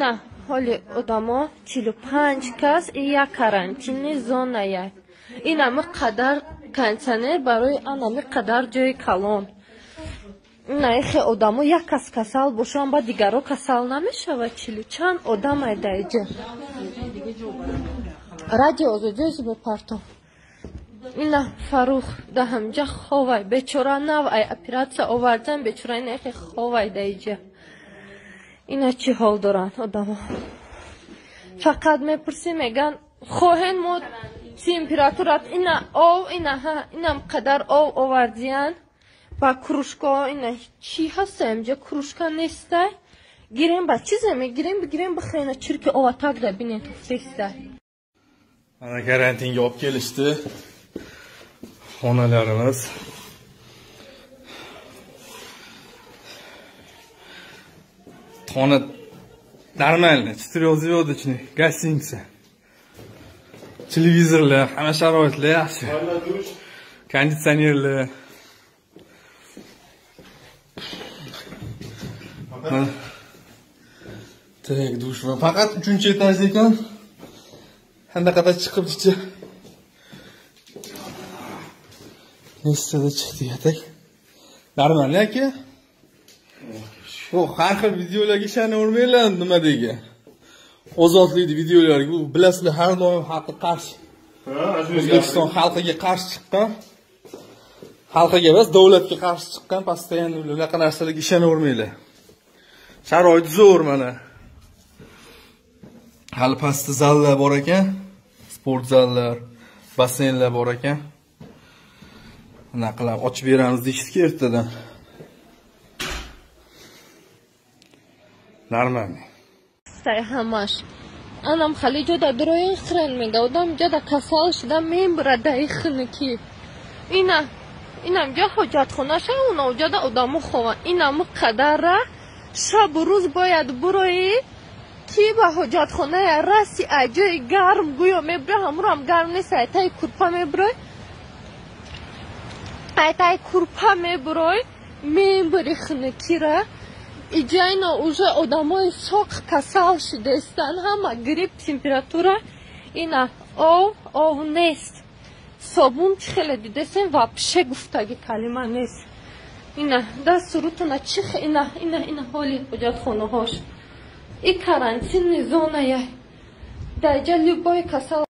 На, ҳоли одамо 45 кас и як карантинный зоная. Инами қадар кондитсионер барои анами қадар ҷои калон. Ина ихе одамо як кас касал бошанд, ба дигаро касал намешавад. Чилу чанд одам ай дар иҷа. Радио Озодиёзи мепартом. Ина Фарух да ҳамҷа ховай, бечора, нав ай оператсия овардан, бечора, ина ихе ховай да иҷа. Ина чӣ ҳол доранд одамо. Фақат мепурсӣ, меган хоҳен мо температурат. Ина ов, ина ҳа, инам қадар ов овардиян ба кружка. Ина чӣ ҳаста инҷа? Кружка нестай. Гирем ба чизе мегирем, бигирем бихӯрена, чирки ова так да бинен туфтеста. Mana karantinga olib kelishdi. Xonalarimiz. Xona нормально, четырехзвездочный гостиница. Televizorlar, hamma sharoitlar yaxshi. Konditsionerlar. Tak, dush va faqat 3-etaj ekan. Qanaqada chiqib ichi. Nechtada chiqdik atak. Нормально aka. Bu har xil videolarga ishonavermanglar, nima degan. Ozodlikni videolariga, u bilasizlar, har doim xalqqa qarshi. O'zbekiston xalqiga qarshi chiqqan. Xalqiga emas, davlatga qarshi chiqqan, постоянно unaqa narsalarga ishonavermanglar. Sharoit zo'r mana. Hali pastda zallar bor ekan, sport zallar, basseynlar bor ekan. Nima qilib ochib beramiz deyishdi ertadan. Нормально. Стай ҳамаш. Анам хали ҷода дуроин хирен мега. Одам ҷода касал шуда мебурада ихники. Ина инам ҷо ҳоҷатхонаша, уна ҷода одамо хован. Инаму қадара шабу рӯз бояд буроӣ ки ба ҳоҷатхоная раси, ай ҷои гарм гӯё мебурӣ, ҳамурам гарм нест, ай таи курпа мебурой, ай таи курпа мебурой, мебури хунукира. Иҷайно уже одамои соқ касал шудестан, ҳама грипп, температура. Ина ов нест, собун чӣ хеле дидесем, вообще гуфтаги калима нест. Ина дасту рӯтона чӣ, ина ина ина ҳоли ҳоҷатхонаҳош. И карантинный зоная даҷа любой касал.